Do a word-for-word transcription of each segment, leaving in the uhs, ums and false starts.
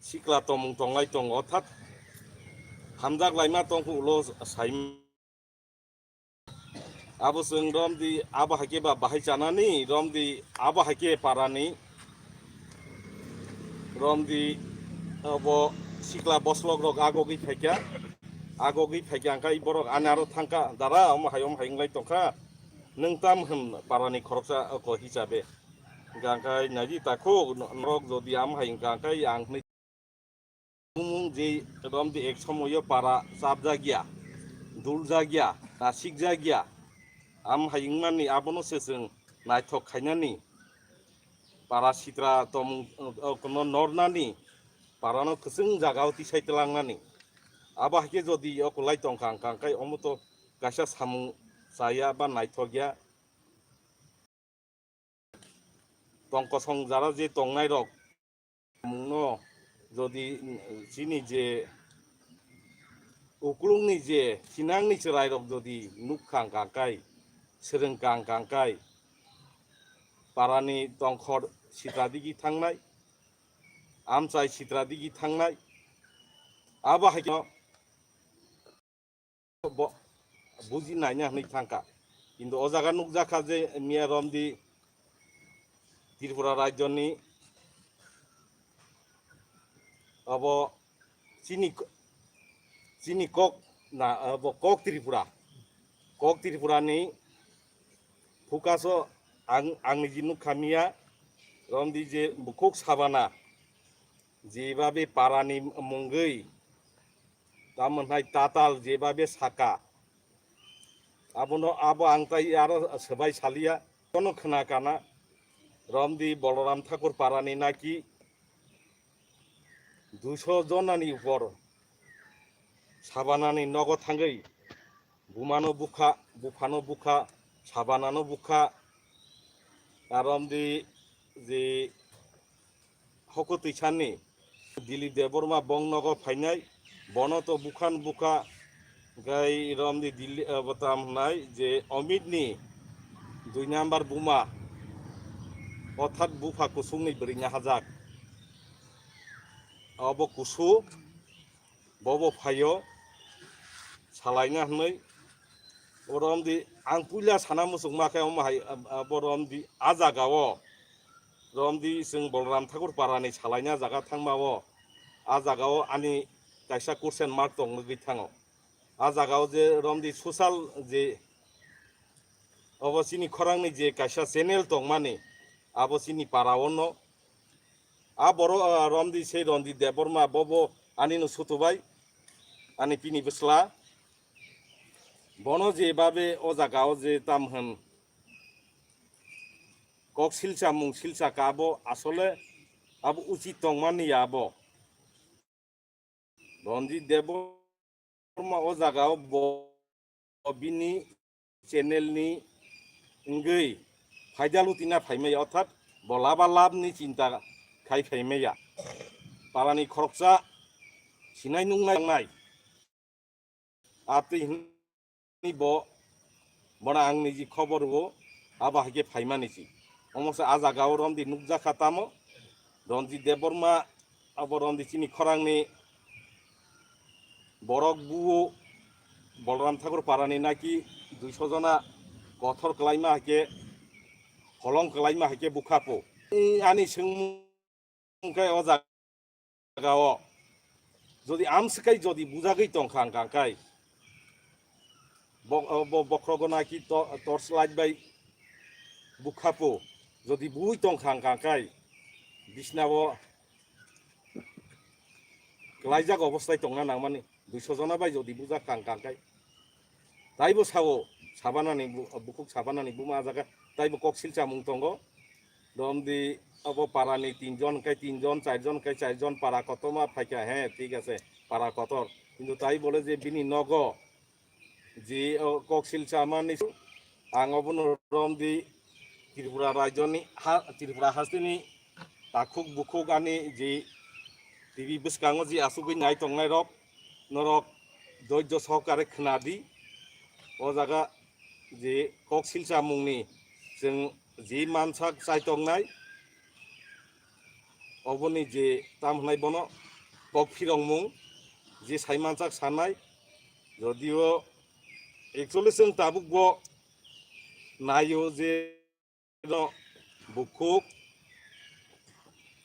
sikla tongmung tonglai tongo, orthat hamjak laima tongkhu ulo sai. Abo chwng romdi abo haikhe ba bahai chanani, romdi abo haikhe parani, romdi abo sikla boslok rok agogwi phaikha, agogwi phaikha hwnkhe borok ani aro thangkha, "Dara, omo hai, omo hai wnglai tongkha, nwng tam hwn parani khoroksa oko hisabe?" Hwnkha hwnkhe naidi takhuk, norok jodi omo hai wngkha hwnkhe ang hwnwi Bumung je romdi ek somoyo para chapjagya, duljakya, nasikjakya. Am hai wngmani abono se chwng naithok khainani, para sitra tomung, o, kono nornani, parano kwchwng jagao tisai twlangnani. Abo haikhe jodi o kwlai tongkha, hwnkha hwnkhe omo to kaisa samung chaya ba naithokya. Tong kosong jara je tongnai rok mungno jodi chini je uklungni je sinangni chwrai rok jodi nukha hwnkha hwnkhe, swrwngkha hwnkha hwnkhe, parani tongkhor sitra digi thangnai, amchai sitra digi thangnai, abo haikhe bo buji naina hwnwi thangkha. Kintu o jaga nukjakha je miya romdi Tripura rajyoni abo chini, chini kok na, abo kok Tripura, kok Tripura ni focus o ang, ang niji nukha miya romdi je bukhuk sabana jebabe parani mungwi, tamo hwnai tatal jebabe saka, abono, abo ang tai aro swbai saliya, kono khna kana, romdi Balaram Thakur parani naki duiso jonani upor sabanani nogo thangwi, bumano bukha, buphano bukha, sabanano bukha, aro romdi je hoko twi sanni Dilip Debbarma bong nogo phainai, bono to bukhan bukha, gai romdi Dilip, eh, bo tam hwnai je Amit ni dui number buma, orthat bupha kusung ni bwrwi nahajak. Obo kusu, bobo phaio salaina hwnwi. Oro romdi ang puila sana muchungma khe omo hai, abo romdi a jagao, romdi chwng Balaram Thakur parani salaina jaga thangmao, a jagao ani kaisa question mark tongwi thango. A jagao je romdi social je obo chini khorangni je kaisa channel tongmani, abo chini parao no. A borok, ah, romdi se Rondit Debbarma, bobo ani no sutubai, ani pini bwsla. Bono je babe o jagao je tam hwn kok silsa mung silsa ka, abo asole abo uchit tongmani ya abo. Rondit Debbarma o jagao bo bini channel ni wngwi phaida lutina phaimaya, orthat bo laba lab ni chinta khai phaimaya. Parani khoroksa sinai nungnai nai. Atwi hwnwi bo, bono ang niji khobor rwo, abo hai khe phaimani si. Omo se a jagao romdi nukjakha tamo, Rondit Debbarma, abo romdi chini khorangni borok buo Balaram Thakur parani naki duiso jona kothor kwlaima hai khe, holong kwlaima hai khe bukha po. Ani swngmung hwnkhe o jagao jodi amswkai jodi bujagwi tongkha hwnkha hwnkhe bo, bo bokhrogo naki to-, torch light bai bukha po, jodi buwi tongkha hwnkha hwnkhe bisnao kwlaijak obostai tongna nangmani, duiso jona bai jodi bujak kang kang khai. Taibo sao, sabanani bu-, bukhuk sabanani buma jaga, taibo kok silchamung tongo. Romdi abo parani tinjon kai tinjon, charjon kai charjon, para kotorma phaikha, he, thik ase, para kotor. Kintu tai bole je bini nogo, je, o, kok silchamani, ang obono romdi Tripura rajyoni ha, Tripura hasteni takhuk bukhuk ani je T V bwskango je asugwi nai tongnai rok, norok doijo sohokare khwnadi. O jaga je kok silchamungni chwng je mansak chai tongnai, Oboni je tam hwnai bono kok phirongmung je saimanchak sanai, jodio actually chwng tabuk bo naio je no bukhuk,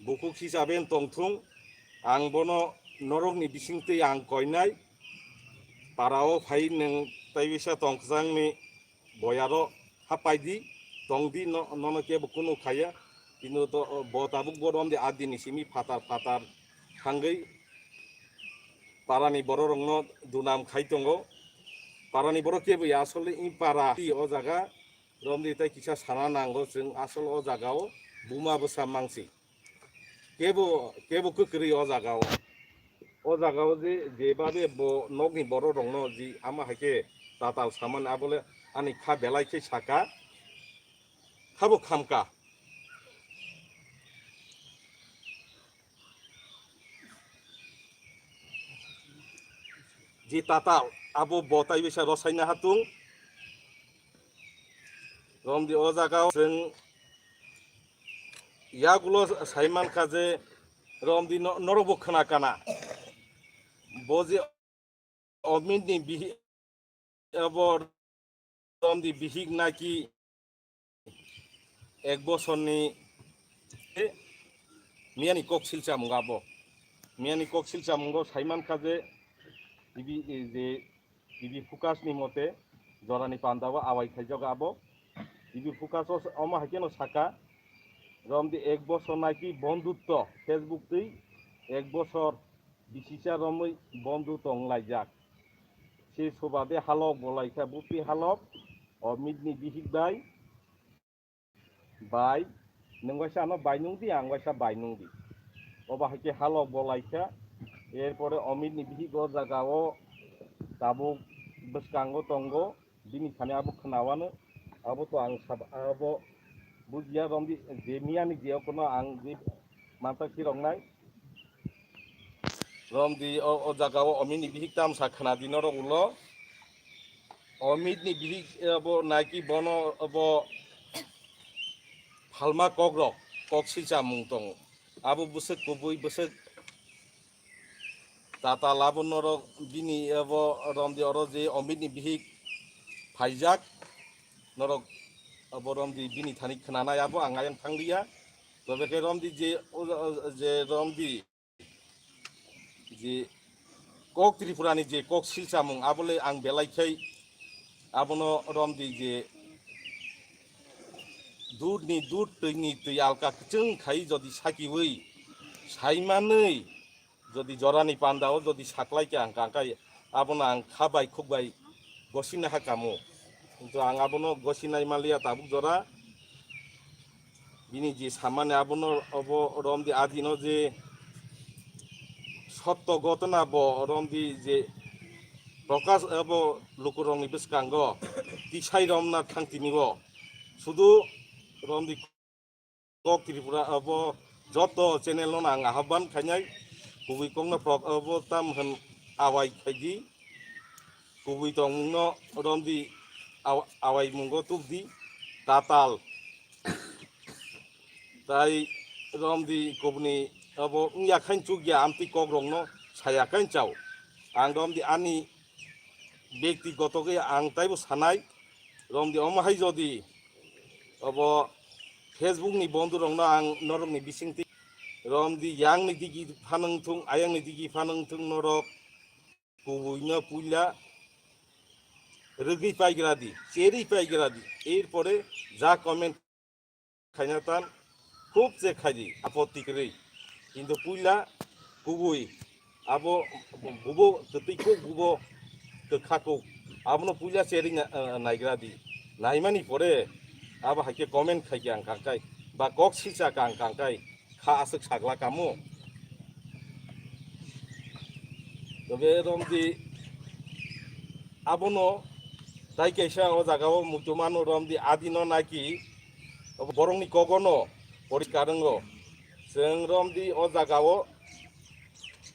bukhuk hisabe tongthung, ang bono norokni bisingtwi ang koinai, parao phai nwng taiwisa tongkhjangni boyaro hapaidi, tongdi, no-, nono kebo kunu khaya, kintu to, bo tabuk bo romdi adini simi phatar phatar thangwi parani bororokno dunam khai tongo. Parani borok kebo ya asole i para o jaga romdi tei kisa sana nango chwng asol o jagao buma bwsa mangsi. Kebo, kebo kwkrwi o jagao. O jagao je, je babe bo nokni bororokno ji ama hai khe tatal samani abole ani kha belai khe saka. Khabo khamka. Ji tatal abo bo tai bisa rosaina hatung. Romdi o jagao chwng yagulo saimankha je romdi no-, norokbo khna kana. Bo je Omitni bihi-, abo romdi bihik naki ek bosorni miyani kok silchamungo abo. Miyani kok silchamungo saimankha je ibi, je ibi Focus ni mote jorani pandao awai khaijago abo. Ibi Focus o omo hai kheno saka, romdi ek bosor naki bondhutto Facebook twi ek bosor bisisa romwi bondhu tong laijak. Se sobade halok bo laikha, buphi halok, Omitni bihik bai, bai, nwng waisa ano bai nungdi, ang waisa bai nungdi. Obo hai khe halok bo laikha, erpore Omitni bihik o jaga o tabuk bwskango tongo, bini thani abo khwnawano, abo to ang sab-, abo bujiya romdi je miyani je okono ang je manta khiroknai. Romdi o, o jaga o Omitni bihik tamsa khwnadi norok ulo. Omitni bihik abo naki bono abo phalma kokrok, kok silchamung tongo. Abo bwswk kubui bwswk tatal abo norok bini abo romdi oro je Omitni bihik phaijak norok abo romdi bini thani khwnanai abo ang ayang thangliya. Tobe khe romdi je o, o, je romdi je kok Tripura ni je kok silchamung abole ang belai khai abono romdi je dud ni dud twi ni twi alka kwchwng khai jodi sakiwi saimanwi jodi jorani pandao jodi saklai khe ang kangkai abono ang kha bai khuk bai gosina ha kamo. Kintu ang abono gosinai manliya tabuk jora. Bini je samani abono obo romdi adino je sotto gotona bo romdi je prokash abo lukurokni bwskango tisai romna thang tini bo sudu romdi kok Tripura abo joto channel no ang ahobban khainai kubui kokno prok abo tam hwn awai khaidi. Kubui tongmungno romdi aw-, awai mungo tubdi tatal. Tai romdi kubuni abo wngya khain chukya amtwi kokrokno saya khain chao. Ang romdi ani bektigoto khe ang taibo sanai romdi omo hai jodi abo Facebook ni bondhu rokno ang norokni bisingtwi romdi yangni digi phanang thung ayangni digi phanang thung norok kubuino puila rwgwi paigra di, cherwi paigra di, erpore ja comment khaina tan khub che khai di, apotti kwrwi. Kintu puila kubui abo bubo kwtwi kuk, bubo kwkha kuk, abono puila cherwi na-, eh, naigra di. Naimani pore abo hai khe comment khai khe ang kangkai, ba kok silcha kha ang kangkai. Kha aswk sagla kamo. Tobe romdi abono tai kaisa o jaga o muchumano romdi adino naki borokni kogono poriskar wngo. Chwng romdi o jaga o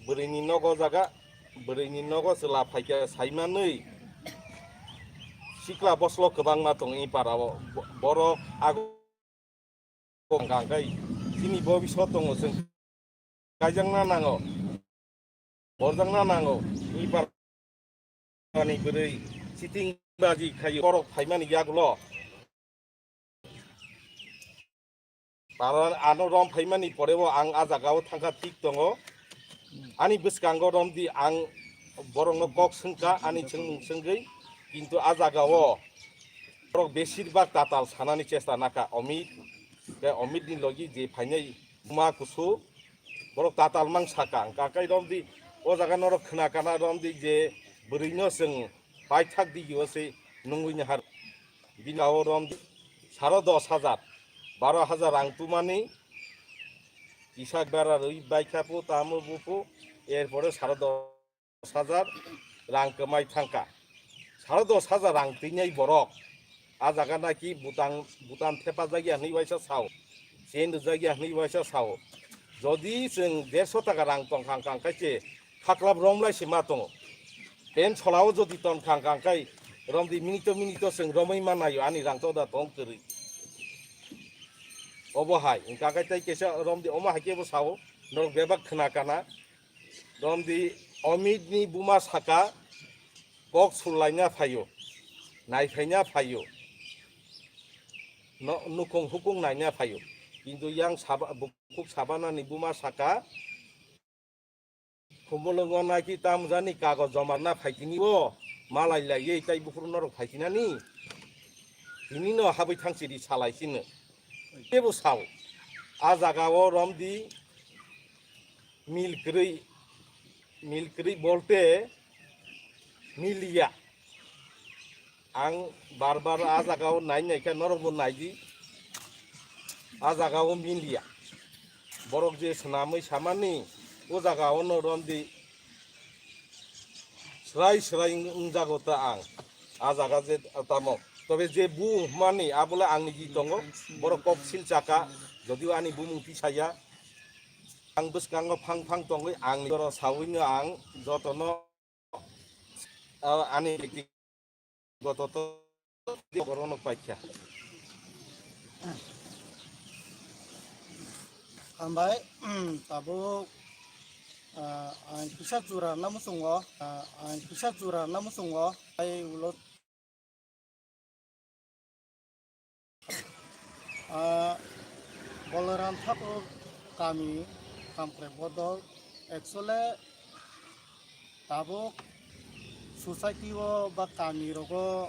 bwrwini nogo jaga, bwrwini nogo chwla phaikha saimanwi sikla boslo kwbangma tongo i para o. Bo-, borok ago Hwnkha khe chini bobiswt tongo chwng kaijakna nango, borjakna nango. Ni parani bwrwi chiting baji khayo, borok phaimani yagulo. Para ano rom phaimani porebo ang a jagao thangkha, thik tongo. Ani bwskango romdi, ang borokno kok swngkha ani swngmung swngwi, kintu a jagao borok besir bak tatal sanani chesta nakha Omit, tei Omitni logi je phainai buma kusu, borok tatal mang saka, hwnkha khe romdi o jaga norok khna kana romdi je bwrwino chwng paithak digio se nungwi nahar. Bini o romdi saro dos hajar, baro hajar rang tumani, kisa bera rwi baikha phu, tamo buphu, erpore saro dos hajar rang kwmai thangkha. Saro dos hajar rang twinai borok a jaga naki butang, butan thepajak ya hwnwi waisa sao, chen rwjak ya hwnwi waisa sao. Jodi chwng derso taka rang tongkha hwnkha khe se khaklap romlai se ma tongo. Pen solao jodi tongkha hwnkha khe romdi minito minito chwng romwi ma naio ani rang toda tong kwrwi. Obo hai hwnkha khe tei kesa romdi omo hai khe bo sao, norok bebak khna kana. Romdi Omitni buma saka kok sulaina phaio, naiphaina phaio, no-, nukung hukung naina phaio. Kintu yang saba-, bukhuk sabanani buma saka, khumulwngo naki tamjani kagoj jomarna phaitini o malai laiwi tai buphuru norok phaitinani. Tinino habwi thangsiri salai sino. Tebo sao. A jaga o romdi mil kwrwi, mil kwrwi bolte miliya. Ang bar bar a jaga o nai nai khe norok bo nai di. A jaga o miliya. Borok je swnamwi samani o jaga o no romdi. Srai srai wng-, wngjago ta ang. A jaga je tamo. Tobe je bu mani abole angni ji tongo. Borok kok sil chaka. Jodio ani bumung tisaya. Ang bwskango phang phang tongwi angni oro sawino ang jotono, ah, ani goto to borokno paikha. Hambai, tabuk, ah, ang kisa jura na muchungo, ah, ang kisa jura na muchungo, ai ulo, ah, Balaram Thakur kami, Kamkrai Bodol, actually, tabuk society o ba kami rogo,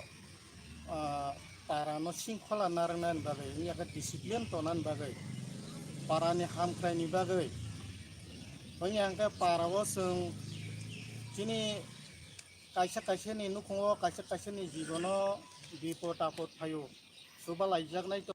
ah, para no singkhola narwknani bagwi, wngya khe discipline tongnani bagwi, para ni hamkrai ni bagwi, wngya khe para o chwng chini kaisa kaisa ni nukhung o, kaisa kaisa ni jibon o bipod apod phaio, chuba laijaknai.